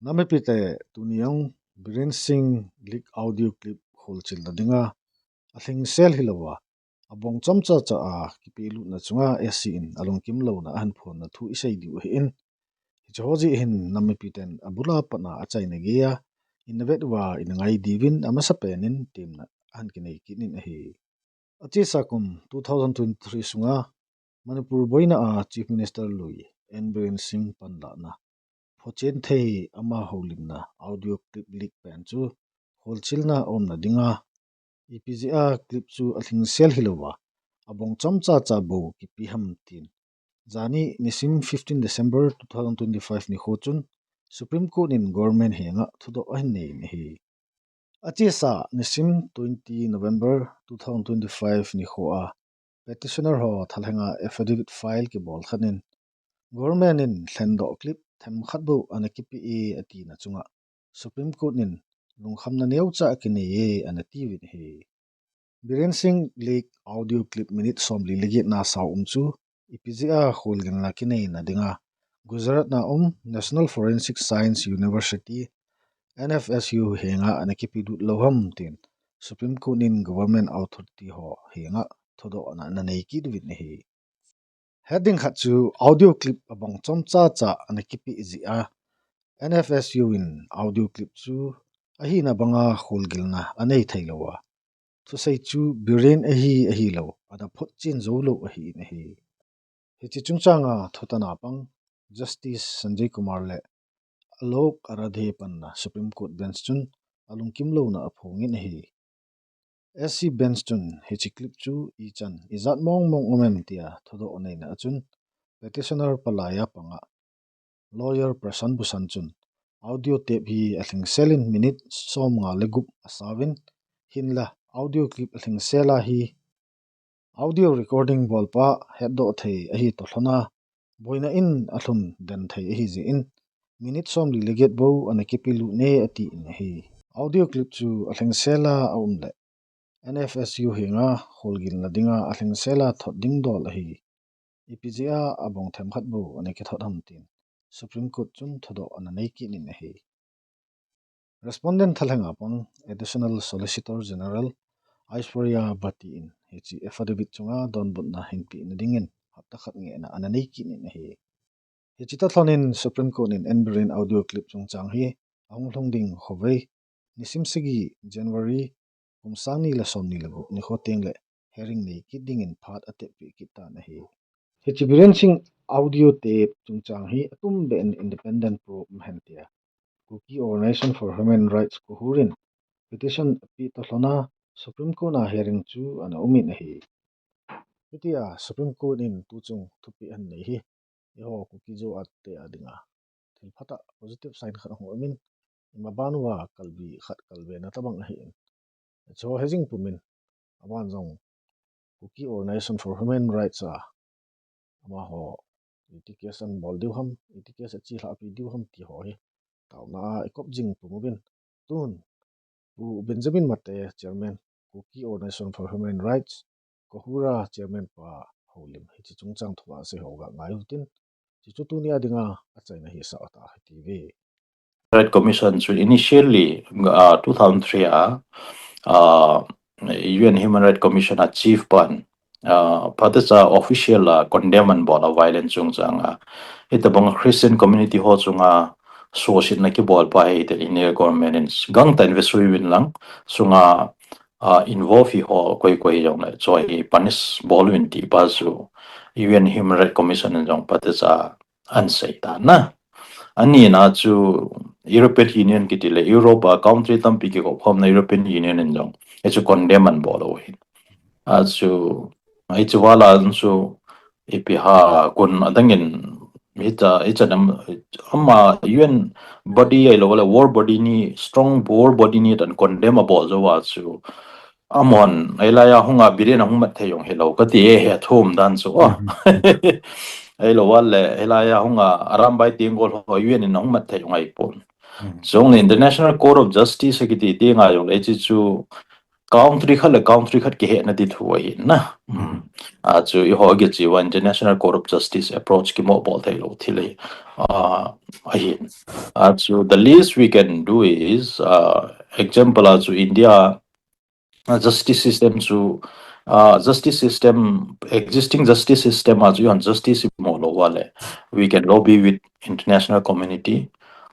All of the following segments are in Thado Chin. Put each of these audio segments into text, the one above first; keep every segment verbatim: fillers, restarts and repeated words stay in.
Namipite, tuni jong Biren Singh leak audio clip kholchilna dinga alhingsel hilouva, abong chomcha cha a kipelutna chunga S C in alungkim louna ahin phonna thu isei diu ahin. Hiche ho jeh hin namipiten abula patna achaina geiya ina vet uva ina ngai diuvin amasapen in temna ahin kinei kit in ahi. Achesa kum two thousand twenty-three sunga Manipur boina a Chief Minister lui N Biren Singh panlahna phochen thei ama houlimna audio clip leak pen chu kholchilna aumna dinga ipi jeh a clip chu alhingsel hilouva, abong chomcha cha bou kipe ham tin, jani nisim fifteen December two thousand twenty-five nikho chun Supreme Court in government henga thudoh ahin nei in ahi. Achesa nisim twenty November two thousand twenty-five nikho a petitioner ho thalhenga affidavit file kibol khat in, government in lhendoh clip themkhat bou ana kipe e atina chunga Supreme Court in lungkhamna neocha akinei e ana tiuvin ahi. Biren Singh leak audio clip minute somli le getna sao um chu ipi jeh a kholgilna kineina dinga Gujarat na um National Forensic Science University, N F S U henga ana kipelut lou ham tin Supreme Court in government authority ho henga thudoh ana, ana nei kit uvin ahi. Heading khat chu audio clip abong chomcha cha ana kipe jeh a N F S U in audio clip chu ahina banga kholgilna anei thei louva, thusei chu Biren ahi ahilou ana photchen jou lou ahin ahi. Hiche chungchanga thutan a pang Justice Sanjay Kumar le Alok Aradhe panna Supreme Court bench chun alungkim louna aphongin ahi. S C bench chun hiche clip chu ichan ijat mong mong um em tia thudoh aneina a chun petitioner palai a panga lawyer Prashant Bhushan chun audio tape hi alhingsel in minute somnga le gup asauvin, hinla audio clip alhingsel a hi audio recording bolpa hetdoh thei ahi toh lhona, boina in alhun den thei ahi jeh in, minute somli le get bou ana kipelut ne atin ahi. Audio clip chu alhingsel a aum le N F S U henga kholgilna dinga alhingsel a thot ding dol ahi. Ipi jeh a abong themkhat bou ana kithot ham tin Supreme Court chun thudoh ana nei kit in ahi. Respondent thalhenga pang Additional Solicitor General Aishwarya Bhati in hiche affidavit chunga donbutna hinpehna dingin hapta khat ngehna ana nei kit in ahi. Hiche toh lhonin Supreme Court in N Biren audio clip chungchang hi ahung lhung ding khovei nisim sagi January kum sang ni le somni le gup nikho teng le hearing nei kit dingin phat atep peh kit tan ahi. Hiche Biren Singh audio tape chungchang hi atumbeh in independent probe um hen tia Kuki Organization for Human Rights, KOHUR in petition apeh toh lhona Supreme Court a hearing chu ana um in ahi. Hitia Supreme Court in tuchung thupeh ahin nei hi eiho Kuki-Zo te a dinga thil phatah positive sign khat ahung umin, imaban uva kalbi khat kalbena tobang ahin. Hiche ho hijing pumin, aban jong Kuki Organization for Human Rights a amaho iti case anabol diu ham, iti case achelhahpi diu ham ti ho hi taona a ikop jing pum uvin, tun Pu Benjamin Mate, Chairman, Kuki Organization for Human Rights, KOHUR a Chairman pa houlim hiche chungchang thua sei ho ga ngai utin, hichu tunia dinga achaina hisah tah ahi tiuve. Right Commission chu initially, uh, two thousand three a, uh, U N Human Rights Commission a chief pan, uh, phatecha official a condemn anabol a violence chungchang a, hitobang Christian community ho chunga suhsetna kibol pa hi te India government in gangtah in vesui uvin lang, chunga, uh, involve hi ho koi koi jong le choi hi punish bol uvin ti pa chu U N Human Rights Commission in jong phatecha ahin sei tan ahi. Anina chu European Union kiti le Europe a country tampi kikop khomna European Union in jong hichu condemn anabol u ahi. Achu, hichu vala chu ipi ham, kon adangin hitia, hitia nam, ama U N body ahilou le world body ni, strong world body ni dan condemn abol jou a chu, amahon, hilai a hunga Biren ahung mat thei jong hilou kati e, hi athum dan chu, oh. Ahilou le, hilai a hunga Arambai Tenggol ho U N in ahung mat thei jong ahipon. Chule International Court of Justice akiti tenga jong le, hiche chu country khat le country khat kihetna di thu ahi na. Hmm. Ah, chu eiho kichi uva international court of justice approach kimo bol thei lou thil ahi. Ah, ahi. Ah, chu the least we can do is, ah, example, ah, chu India, ah, justice system chu, ah, justice system, existing justice system a chu eiho justice mo lou uva le, we can lobby with international community.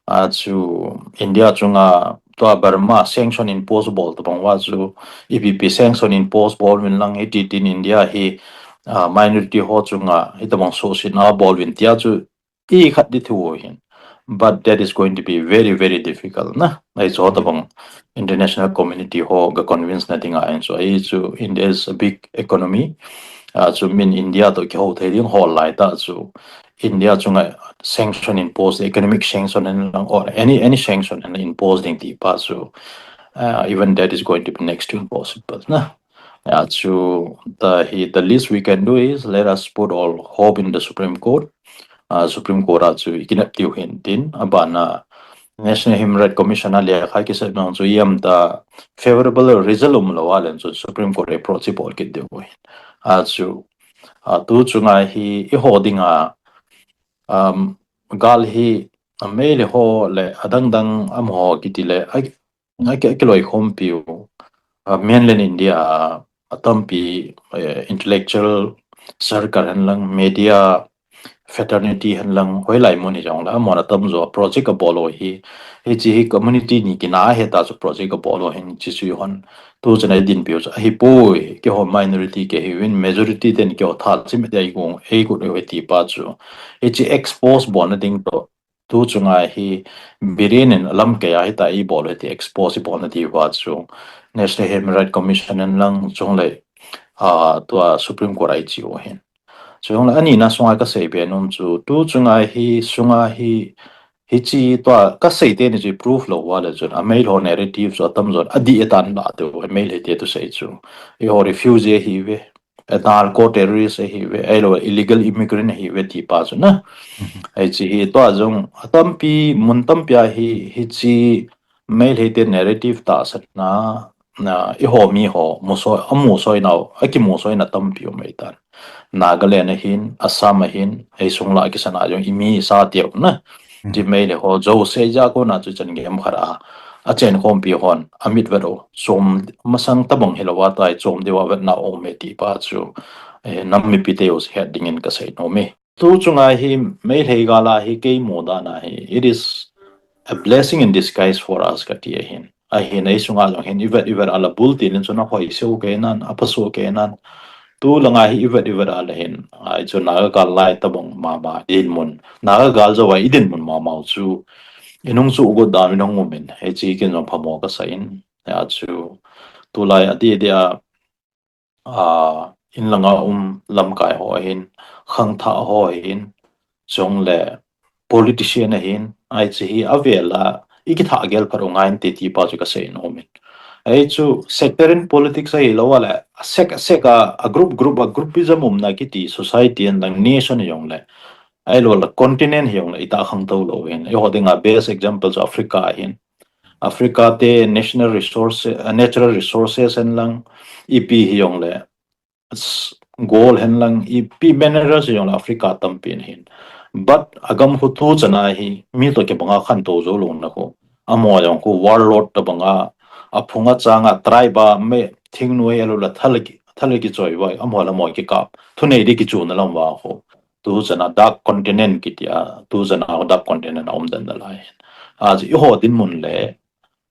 Ah, chu India chunga tua Burma sanction impose bol tabang uva chu, ipi ipi sanction impose bol uvin lang hiti tin India hi, ah, minority ho chunga hitabang suhsetna bol uvin tia chu ikhat di thu ahin. But that is going to be very, very difficult na. Ahi chu tabang international community ho ga convince na dinga ahin chu. Ahi chu India is a big economy. Ah, chu min India toh kihou thei ding hol lai tah chu India chunga sanction impose, economic sanction hen lang or any, any sanction hen impose ding ti pa chu, uh, even that is going to be next to impossible na. Ah, chu the, hi, the least we can do is let us put all hope in the Supreme Court. Ah, Supreme Court a chu ikinep diu ahin tin, abana National Human Rights Commission a lekha kisei nung chu iam ta favorable result um lou a len chu Supreme Court approach ibol kit diu ahin. Ah, chu, ah, tu chunga hi eiho dinga, um, gal hi, ah, Meitei ho le adang dang amaho kiti le, a, a ki, a kiloikhompiu, ah, mainland India a tampi, eh, intellectual circle hen lang, media fraternity hen lang, hoilai mun hijongle, amahon atamjo project abol u hi, hiche hi community ni kina ahi ta chu project abol u hin, hiche chu eihon, tu chana idinpiu chu ahipoi, keiho minority kahiuvin, majority ten keiho tha chimit a eikou, eikou u ahi ti pa chu. Hiche expose bolna ding toh, tu chunga hi Biren in lamkai a hita ibol u hi ti expose ibolna diuva chu National Human Rights Commission in lang chule, ah, tua Supreme Court a ichi u ahin. Chule anina sunga kasei be nom chu, tu chunga hi, sunga hi, hiche tua kasei teni chu proof lou uva le chun, a Meitei ho narrative chu atamjon adih e tan la te, a Meitei te tu sei chu, eiho refugee ahiuve, a narco terrorist ahiuve, ahilou illegal immigrant ahiuve ti pa chu na. Hiche hi tua jong atampi, mun tampi a hi, hiche Meitei te narrative tahsanna, na, eiho mi ho, musoi, amusoinau, akimusoina tampi um ahitan. Nagaland ahin, Assam ahin, eisung lah a kisan a jong imi sa teu na. Hiche Meitei ho, Zo Seijao kona chu chan gei ham khat a, achenkhompi hon amit vet u, chom masang tabang hilou a tai, chom diu a vetna um e ti pa chu, eh, nam mipi teu het dingin kasei nom e. Tu chunga hi Meitei gal a hi kei mu dan a hi, it is a blessing in disguise for us kati ahin. Ahin eisunga jong hin ivet ivet a la bul tilin chun ahoi seu kei nan, apha seu kei nan. Tu langa hi ivet ivet a la hin, ahi chu Naga gal lai tabang mama dinmun, Naga gal jou a idinmun mama u chu inung chu ugot dan inung umin, hiche kin jong phamo kasei in. Ahi chu tulai adeh deh a, ah, inlanga um lamkai ho ahin, khangthah ho ahin, chule politician ahin, ahi chu hi avel a ikithah gel phat u ngai inte ti pa chu kasei nom in. Ahi chu sectarian politics ahilou a le, a sect, a sect a, a group, group, a groupism umna kiti society hen lang nation hijongle, ahilou le continent hijongle, itah khangtou lou hin. Eiho dinga best example chu Africa ahin. Africa te national resource, uh, natural resources hen lang, ipi hijongle, s-, gold hen lang, ipi minerals hijongle Africa tampi ahin. But agam khu tu chana hi, mi toh kibanga khantou jou louna khu, amaho jong khu warlord tabanga, aphung achanga tribe a, mi thingnoi ahilou le thal ki, thal kichoi uva, amaho le amaho kikap, thunei di kichuna lam uva khu. Tu chana dark continent kiti a, tu chana dark continent a um den nalai. Ahi chu eiho dinmun le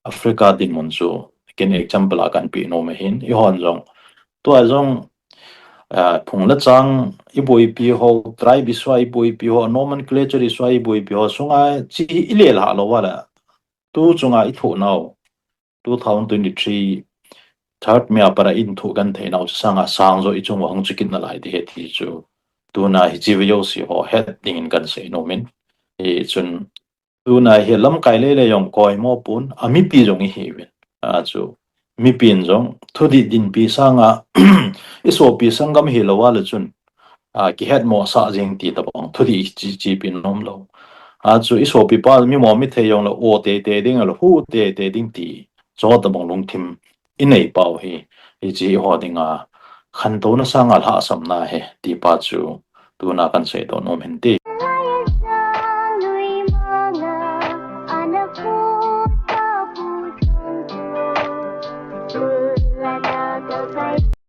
Africa dinmun chu ken example a kahin pe nom ahin, eihon jong, tua jong, ah, phung le chang iboipi ho, tribe issue a iboipi ho, nomenclature issue a iboipi ho sunga chu ilelhah lou uva le, tu chunga ithoh nau, two thousand twenty-three third May a pat a ithoh genthei nau chu sanga sang jo ichung uva hung chu kit nalai ding ahi ti chu, tuna hiche video se ho het dingin kahin sei nom in. Hichun tuna hi lamkai lele jong koimo pon, a mipi jong ihiuvin. Ahi chu mipin jong thudih dinpi sanga isopi sanggam hilou a le chun, a, kihetmo sah jeng ti tabang thudih chi, chi pin nom lou. Ahi chu isopi pa mimo mithei jongle o teitei ding le hu teitei ding ti, chu tabang lungthim inei pau hi, hiche eiho dinga khantouna sanga lhahsamna ahi, ti pa chu tuna kahin seidoh nom ahin ti.